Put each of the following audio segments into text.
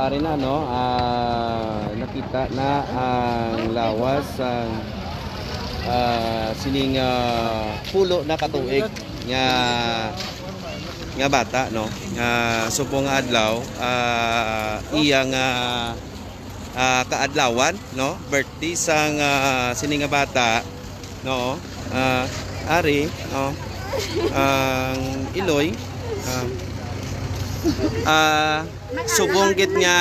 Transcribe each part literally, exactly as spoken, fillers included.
Ari na, no? Ah, nakita na ang lawas sang, ah, sining, ah, pulo na katuig nga, nga bata, no? Ah, subong nga adlaw, ah, iya nga, ah, kaadlawan, no? Birthday sang, ah, sini nga bata, no? Ah, ari, no? Ang iloy, ah, ah, subong gid nga,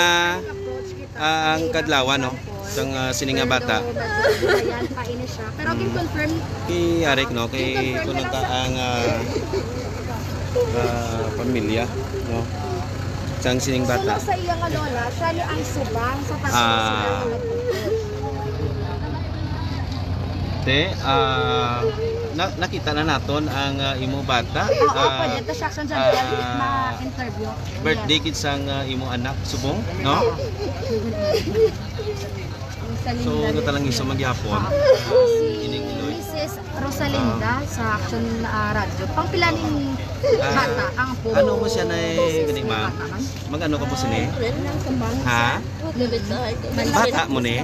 ah, ang kadlawan, no? Sang, ah, sini nga bata. Ayan, pa ini siya. Pero Mm. Kin-confirm, Kay Arik, no? Kay kin-confirm kuno na ta sa ang, ah, ah, pamilya, no? Sang sining bata. Suno sa iya nga lola, siya ni ang subang sa pagkakas Ah. Te, ah, na-, nakita na naton ang, ah, imo bata. Oo, Ah, pwede. Ito siya, action dyan. ah, Ma-interview. Birthday Yes. kid sang, ah, imo anak, subong, no? Rosalinda So, Rivera. Natalang iso magyapon. Ah, si Ining Iloy. Missus Rosalinda Ah. sa Action, ah, Radio. Pang pila ning Ah, bata ang po? Ano mo siya na eh, Missus gani, ma'am? Bata, ma'am? Mag-ano ka po sini? Friend lang sa bank. Ha? Bata mo ni?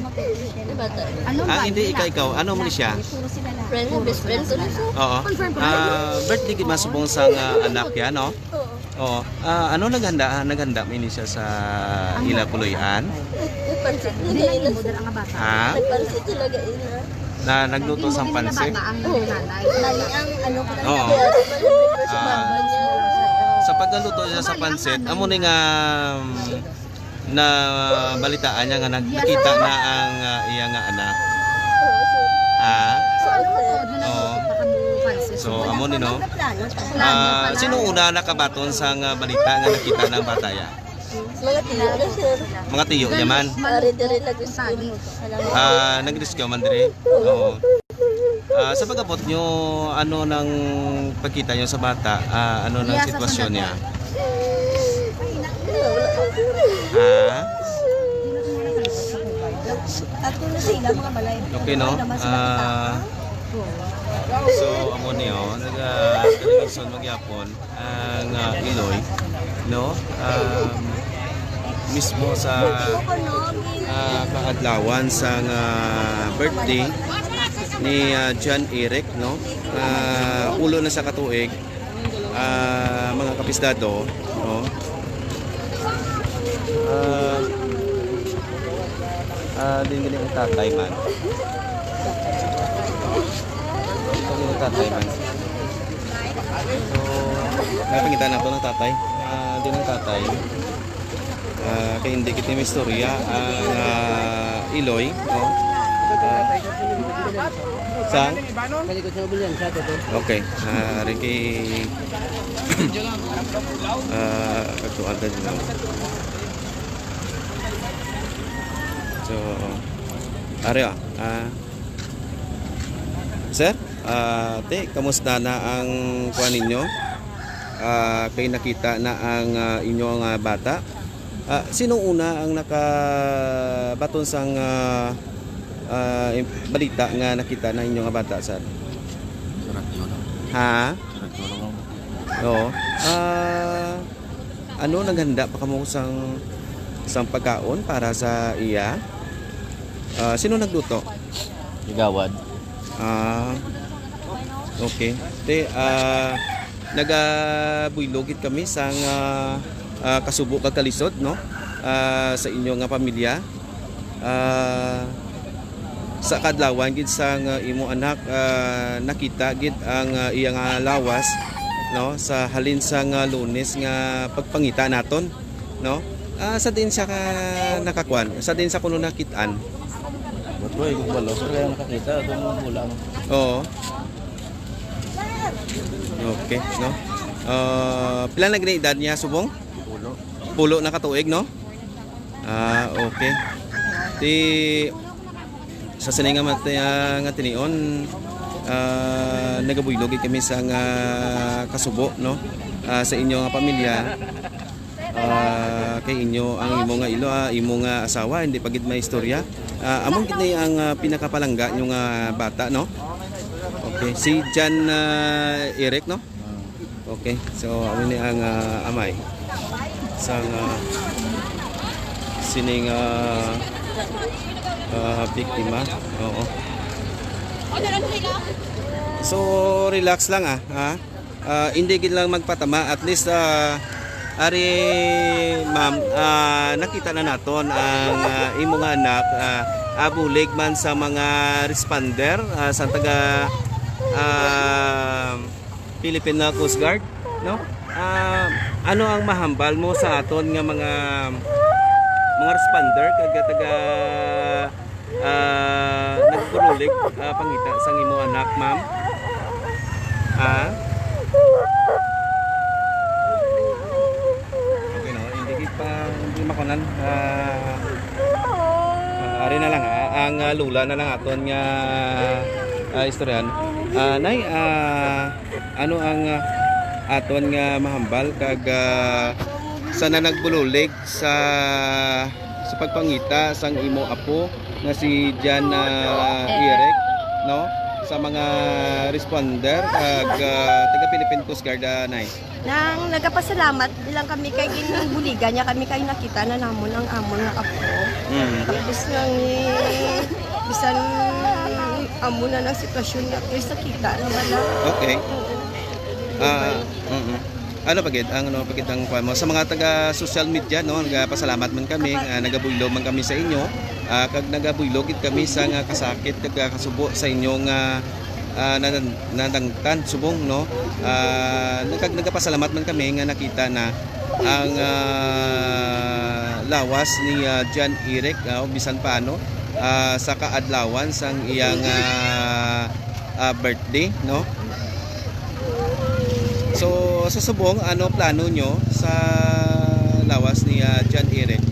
Bata. Ano Ah, ba hindi, nila? Ikaw, ikaw. Ano mo ni siya? Friend, best friend ko na siya. Oo. Confirm ko na. Ah, birthday gid masubong sa nga anak yan, no? Oo. Oo. Ah, ano naghanda? Ah, naghanda mo ini siya sa Ang ila bata. Puloy-an? Pansit na Hindi lang gayon. Imo dala nga bata. Ha? Pansit talaga ina. Na nagluto Hindi sa mo nila pansit? Bata ang Oo. Nanay. Mali ang ano ko lang Oo. Kaya sa pansit, Ah. sa baba niya. Sa pagkaluto siya sa pansit, amo ni nga, um, na balitaan niya nga nag-, Yes, nakita sir. Na ang, ah, iya nga anak. Oo, sir. Ah? So, ano mo to? Doon ang Oo. Pansit. So, amo ni, no? Plano, plano. Ah, sino una nakabaton sa nga balita nga nakita ng bata ya? Mga tiyo na, sir. Mga tiyo niya man. Ari diri nag-rescue. Ah, nag-rescue man diri? Oo. Ah, sa pag-abot nyo, ano nang pagkita nyo sa bata? Ah, ano nang Iya, sa sitwasyon niya? Ha? Tatlo na sila, mga balay. Okay, no? Balay naman sila. Ah, so, amo niyo, nag-, ah, nag-, maghapon ang, ah, Iloy, no? Um, mismo sa, ah, kaadlawan sang, ah, birthday ni, ah, John Eric, no? Ah, pulo na sa katuig, ah, mga kapisdado, no? Ah, ah, din gani ang tatay man. Din ang tatay man. So, may pangitaan nato ng tatay. Ah, din ang tatay. Ah, kay hindi kita may istorya ang, ah, Iloy, no? Ah, sa? Okay, ah, rin kay, ah, kagtuan ka dyan. So, ari, ah, ah, sir, ah, te, kamusta na ang kuan ninyo? Ah, kay nakita na ang, ah, inyo nga bata? Ah, sino una ang nakabaton sang, ah, ah, im-, balita nga nakita na inyo nga bata, sir? Sa radyo lang. Ha? Sa radyo lang. Oo. Ah, ano, naghanda pa kamo sang, sang pagkaon para sa iya? Ah, sino nagluto? Igawad. Ah, okay. Te, ah, nagabuylog gid kami sang, ah, ah, kasubo kag kalisod, no? Ah, sa inyo nga pamilya. Ah, sa kadlawan gid sang, ah, imo anak, ah, nakita gid ang, ah, iya nga lawas, no? Sa halin sang, ah, Lunes nga pagpangita naton, no? Ah, sa diin siya ka nakakuan? Sa diin sa kuno nakit-an? Ba't ba, ikaw pala, sir, kaya nakakita, itong wala mo. Oo. Okay, no? Ah, pila na gani edad niya, subong? Pulo. Pulo na katuig, no? Ah, okay. Ti, sa sini nga mat-, ah, nga tinion, ah, nagabuylog gid kami sa nga kasubo, no? Ah, sa inyo nga pamilya. Ah, kay inyo ang imo nga ilo, ah, imo nga asawa, hindi pa gid may istorya. Ah, amo gid ni ang, ah, pinakapalangga nyo nga bata, no? Okay, si Jan, ah, Eric, no? Okay, so amo ni ang, ah, amay. Sa nga sining, ah, ah, biktima. Oo. So, relax lang, ah, ha? Ah, hindi gid lang magpatama. At least, ah, ari, ma'am, ah, nakita na naton ang, ah, imo nga anak, ah, ah, bulig man sa mga responder, ah, sa taga, ah, Philippine Coast Guard, no? Ah, ano ang mahambal mo sa aton nga mga, mga responder kag taga, ah, nagburulig, ah, pangita sang imo anak, ma'am? Ah? Okay, no? Hindi gid pa, hindi makunan. Ah, ah, ari na lang, ah, ang, ah, lula na lang aton nga, ah, istoryahan. Ah, nay, ah, ano ang, ah, aton nga mahambal kag, ah, sa nanagburulig sa, sa pagpangita sang imo apo nga si Jan, ah, Eric, no? Sa mga responder kag, ah, taga Philippine Coast Guard, ah, nay. Nang nagapasalamat lang kami kay ginbuligan niya kami kay nakita na namon ang amon nga apo. Mm. Tapos nang, eh, bisan amo na ng sitwasyon nga, at least nakita na bala. Okay. Oo. Ah, mm. Ano pa gid ang, ano pa gid ang kuwan mo sa mga taga social media, no? Nagapasalamat man kami, ah, nagabuylo man kami sa inyo, ah, kag nagabuylo gid kami sa nga kasakit kag, ah, kasubo sa inyong, ah, ah, nadan-, nadangtan subong, no? Ah, nagkag-, nagapasalamat man kami nga nakita na ang, ah, lawas ni, ah, John Eric, ah, bisan pa, ano, ah, sa kaadlawan sang iyang, ah, ah, birthday, no? So, sa subong, ano plano nyo sa lawas ni, ah, John Eric?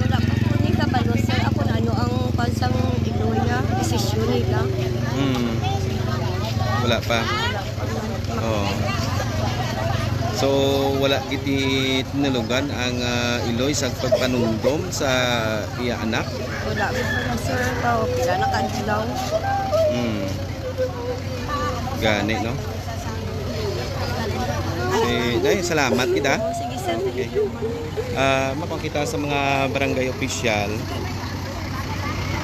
Wala pa po ni kabalo, sir. Ako na ano ang pansang iloy na desisyon nila. Hmm. Wala pa. Oo. So, wala gid tinulugan ang, ah, iloy sa pagpanumdom sa iya anak? Wala pa po, sir. Pa, pila na ka adlaw. Hmm. Gani, no? Eh, day, salamat kita. Oh, sige, sir. Okay. Ah, makuha kita sa mga barangay official.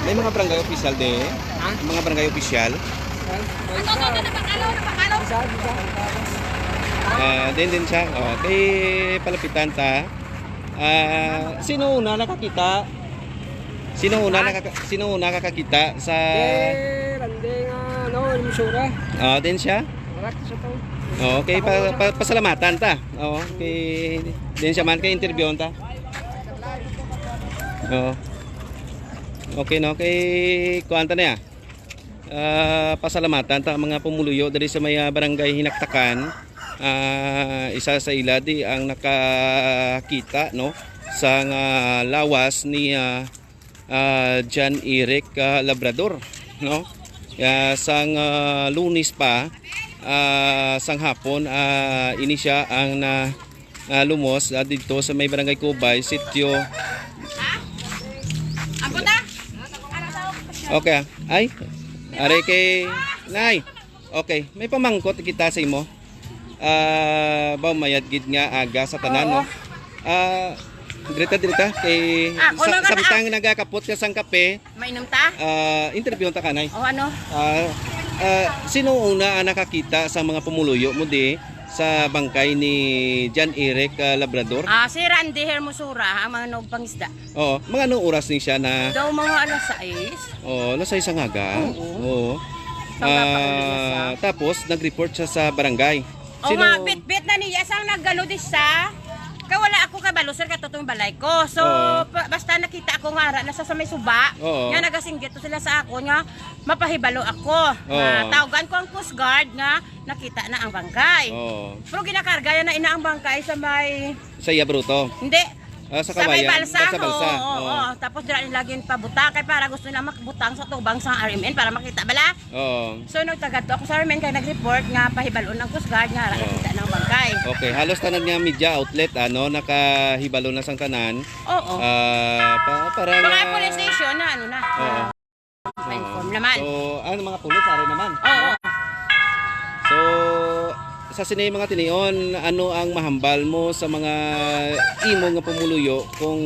May mga barangay official, de? Ha? Mga barangay official? Isa, isa. Ah, din, din siya. Oh, kay palapitan ta. Ah, sino una nakakita? Sino una Ah. nakaka-, sino una nakakita sa Kay Randy nga, ano, Hermosura. Oh, din siya? Correct siya to. Oh, okay, pa, pa, pasalamatan ta. Oh, okay. Din siya man kay interviewon ta. Oh. Okay, no, kay kuan ta na ya. Ah, pasalamatan ta ang mga pumuluyo diri sa may, ah, barangay Hinaktakan. Ah, isa sa ila di ang nakakita, no, sang, ah, lawas ni, ah, ah, John Eric, ah, Labrador, no? Ah, sang, ah, Lunes pa, ah, sang hapon, ah, ini siya ang na, ah, lumos, ah, didto sa may Barangay Cubay, sitio. Ampo ta? Okay, ah. Ay, are kay Nay. Okay, may pamangkot kita sa imo. Ah, ba, mayad gid nga aga sa tanan, Oo. no? Ah, dirita, dirita, kay Ah, sa, kuno ka na, samtang nagakapot ka sang kape, Mainom ta? Ah, interview ta kanay. O, ano? Ah, ah, sino una ang nakakita sa mga pumuluyo mo di sa bangkay ni John Eric, ah, Labrador? Ah, si Randy Hermosura, ang mga nagpangisda. Oo. Mga anong oras ni siya na? Daw mga alas sais. Oo, alas sais ang aga. Oo. Oo. Panggapauli na siya. Ah, tapos, nag-report siya sa barangay. O Sino? nga, bitbit na niya sang nagano di siya. Kay wala ako kabalo, sir, katutong balay ko. So, Oo. pa- basta nakita ako nga ara na sa, sa may suba, Oo. nga nagasinggit to sila sa ako nga mapahibalo ako. Oo. Nga tawgan ko ang Coast Guard nga nakita na ang bangkay. Oo. Pero ginakarga yan na ina ang bangkay sa may Sa Yabruto. Hindi. Ah, sa Sa may Kawayan, balsa, sa balsa. Oo, Oo. oo. Tapos dira nila ginpabutang kay para gusto nila makabutang sa tubang sa R M N para makita bala. Oo. So, nagtagadto ako sa R M N kay nag-report nga pahibalon ang Coast Guard nga ara Oo. nakita ng bangkay. Okay, halos tanan nga media outlet, ano, nakahibalo na sang tanan. Oo. Ah, pa- para Mga nga police station na, ano na. Oo. Ma-inform Oo. naman. So, ano, mga pulis, ari naman. Oo. So, sa sini mga tinion, ano ang mahambal mo sa mga imo nga pumuluyo kung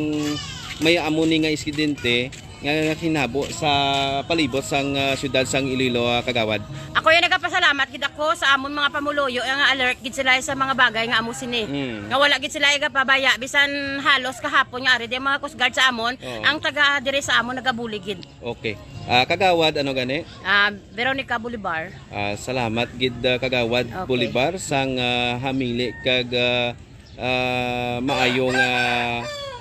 may amo ni nga insidente nga, nga hinabo sa palibot sang, ah, siyudad sang Iloilo, ah, Kagawad? Ako yung nagapasalamat gid ako sa amon mga pamuluyo nga alert gid sila sa mga bagay nga amo sini. Mm. Nga wala gid sila igapabaya bisan halos kahapon nga ari di mga Coast Guard sa amon, Oo. ang taga dire sa amon nagabulig gid. Okay. Ah, Kagawad, ano gani? Ah, Veronica Bolivar. Ah, salamat gid, ah, Kagawad Okay. Bolivar sang, ah, hamili kag, ah, ah, maayo nga,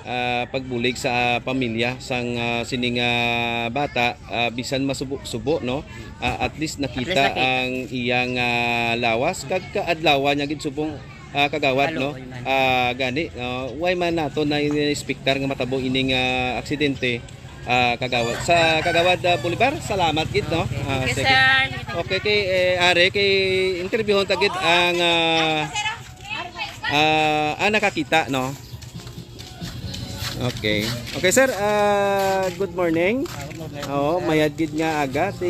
ah, pagbulig sa, ah, pamilya sang, ah, sini nga bata, ah, bisan masubo-subo, no? Ah, at least nakita At least nakita. ang iyang, ah, lawas kag kaadlawan niya gid subong, ah, Kagawad, no? Kaluoy man. Ah, gani, no? Way man nato na-expectar nga matabo ining, ah, aksidente, ah, Kagawad. Sa Kagawad, ah, Bolivar, salamat gid, no? Okay. Ah, Thank you, sige. sir. Okay, kay, eh, Are, kay interviewon ta gid ang, ah, ah, ang nakakita, no? Okay. Okay, sir, ah, good morning. Ah, good morning, Oo, sir. mayad gid nga aga. Ti,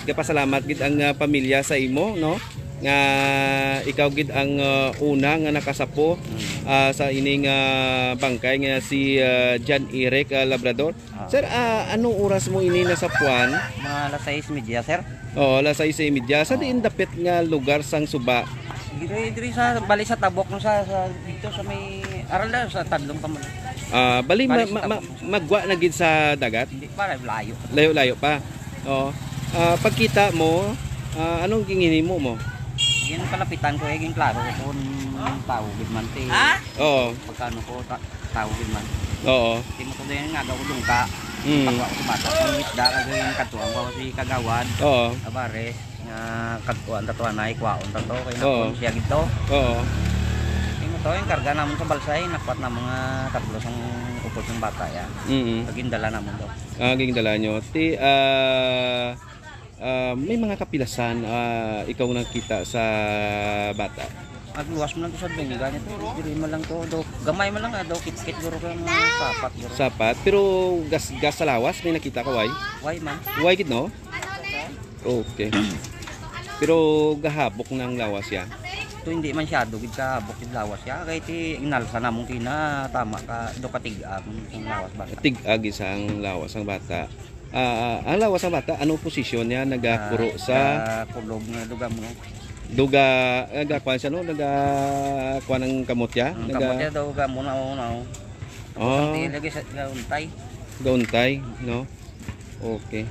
gapasalamat gid ang, ah, pamilya sa imo, no? Nga ikaw gid ang, ah, una nga nakasapo, Hmm. ah, sa ining, ah, bangkay nga si, ah, John Eric, ah, Labrador. Ah. Sir, ah, anong oras mo ini nasapuan? Mga alas sais media, sir. Oo, alas sais y media. Sa Oo. diin dapit nga lugar sang suba? Diri, diri sa, bali sa tabok, no, sa, sa, dito sa may, aral na, sa Tadlong pa man. Ah, bali, Bali ma-, sa ma-, tabok. ma-, magwa na gid sa dagat? Hindi pa, layo. Layo-layo pa. Oo. Ah, pagkita mo, ah, anong ginhinimo mo? Yung kalapitan ko, eh, yung klaro ko kung tao, gid man, ti. Ha? Oo. Pagkano ko, ta-, tao, gid man. Oo. Timo ko din nga, daw ko dungka. Mm. Pagwa ko sa bata, kung isda, kag yung katuan ko si Kagawad. Oo. Abares, nga kagkuan ta to, anay, kwaon ta to, kay Oo. nakon siya gid to. Oo. Timo to, yung karga namon sa balsay, nakwat na mga tatlo sang upod sang bata, ya. Mm. Kag yung dala namon to. Ah, gindala nyo. Ti, ah, ah, may mga kapilasan, ah, ikaw nakita sa bata? Agluwas man lang to sa dungga nito. Diri man lang to, do, gamay man lang, ah, do, kit-kit, guro, kay mga sapat, guro. Sapat, pero gas, gas sa lawas, may nakita ka, way? Way man. Way gid, no? Okay. Pero gahabok na ang lawas siya? Ito hindi man siya, do, gid kahabok gid lawas siya. Kay ti, inalsa namon kina, tama ka, do, katig-ag ang lawas bata. Tig-ag isa ang lawas ang bata. Ah, ah, ang lawas ang bata, anong posisyon niya? Nagakuro Ah, sa nagkulog nga duga mo. Duga, nagakuan siya, no? Nagakuan ng kamot niya? Ang Naga- kamot niya daw, gamo na, oh, na, oh. Oh. Ang tiil lagi sa, gauntay. Gauntay, no? Okay.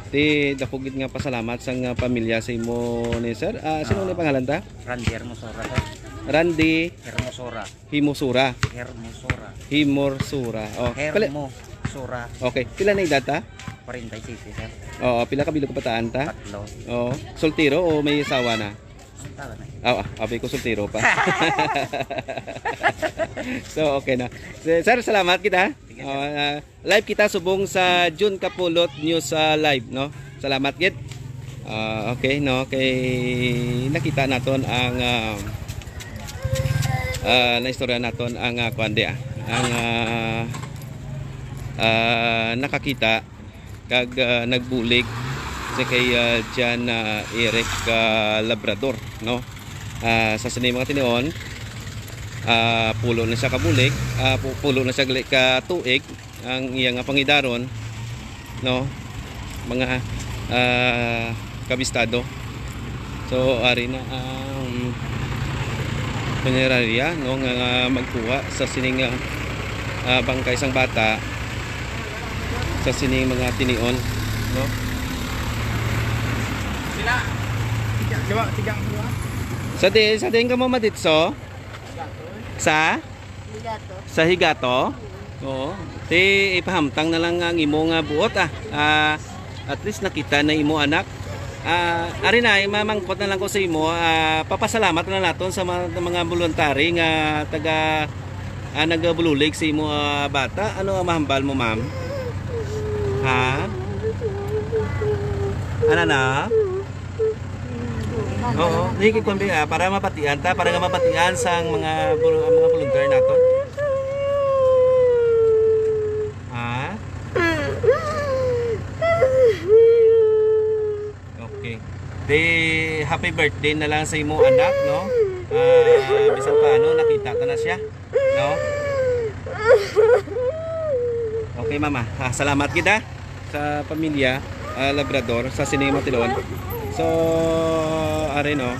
Ti, dako gid nga pasalamat sang, ah, pamilya sa imo ni sir. Ah, sino Ah. ni pangalan ta? Randy Hermosora, sir. Randy Hermosora. Himosura. Hermosora. Himorsura. Oh, pila- Hermosora. Okay. Pila na edad ta? Forty-six, sir. Oo, pila ka bilog kabataan ta? Tatlo. Oo. Soltero o may asawa na? Ang tao na. Ah, ah, abi ko soltero pa. So, okay na. Sir, salamat kita. Sige, sir. Oh, ah, Live kita subong sa Jun Kapulot News, ah, Live, no? Salamat gid. Ah, okay, no? Kay nakita naton ang, ah, ah, naistorya naton ang, ah, kuwan di, ah, ang, ah, ah, nakakita kag, ah, nagbulig sa kay, ah, Jan, ah, Eric, ah, Labrador, no? Ah, sa sini mga tinion, ah, pulo na siya ka bulig, ah, pu-, pulo na siya gali ka tuig, ang iya nga pangidaron, no, mga, ah, kabistado. So, ari na ang punerarya, no, nga, nga magkuha sa sining, ah, ah, bangkay sang bata sa sining mga tinion, no? Sila, tiga, tiga, tiga. Sa di, sa diin ka mo maditso? Sa? Higato. Sa Higato? Oo. Ti, ipahamtang na lang ang imo nga buot, ah. Ah, at least nakita na imo anak. Ah, ari na, mamangkot na lang ko sa imo. Ah, papasalamat na naton sa mga, mga voluntary nga taga, ah, nagabulig sa imo, ah, bata. Ano ang mahambal mo, ma'am? Ha? Ano na? Oo, sige, kundi, ah, para mabatian ta, para nga mabatian sang mga bul-, mga volunteer naton. Ha? Okay. Di, happy birthday na lang sa imo anak, no? Ah, bisan pa ano, nakita ta na siya, no? Kay mama, ah, salamat kita sa pamilya, ah, Labrador sa sini nga mga tinuod. So, ari no,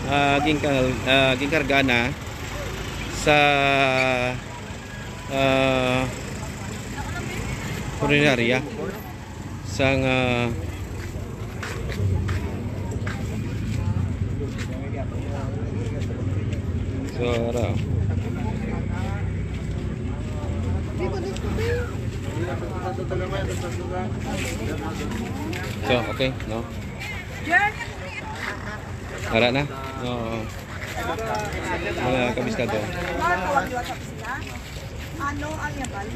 ah, gingkal-, ah, gingkarga na sa, ah, punerarya sang, ah, so, ara. So, okay, no? Ara na. Oo. Mga kabistado. Ano ang yabal?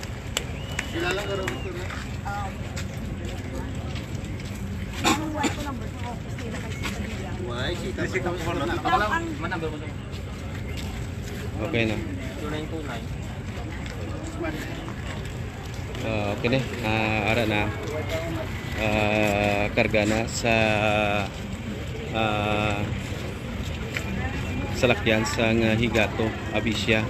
Kilala ka rin ito, no? Um, ang wife ko number two, okay na kay Sita Villa. Why? Sita Villa. Ang Okay na. Two nine two nine. Ah, okay na. Ah, ara na. Ah, karga na sa, ah, salakyan sang Higato, Abisya,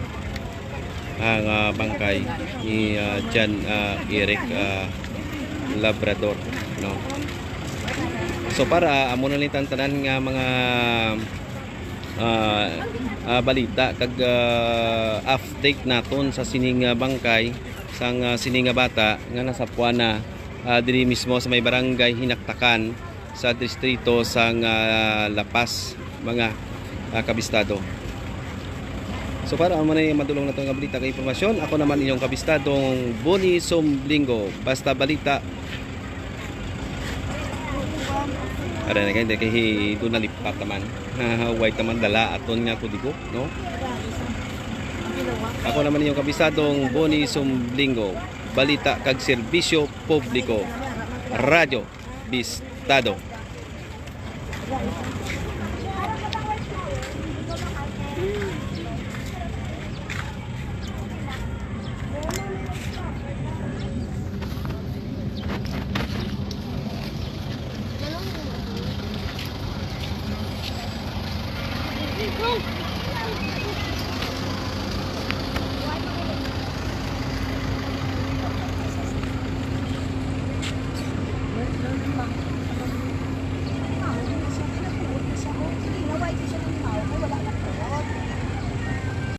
ang, ah, bangkay ni, ah, John, ah, Eric, ah, Labrador, no? So, para amo na ni tanan nga mga, ah, ah, balita kag, ah, update naton sa sining, ah, bangkay sang, ah, sini nga bata nga nasapwan na, ah, diri mismo sa may barangay Hinaktakan sa distrito sang, ah, La Paz, mga, ah, kabistado. So, para man ay madulong nato nga balita kag impormasyon, ako naman inyong kabistadong Boni Sumblingo. Basta balita. Ara na kay, kay hi-, doon nalipat naman. Way naman dala aton nga kudigo, no? Ako naman inyong kabistadong Boni Sumblingo. Balita kag serbisyo publiko. Radyo Bistado.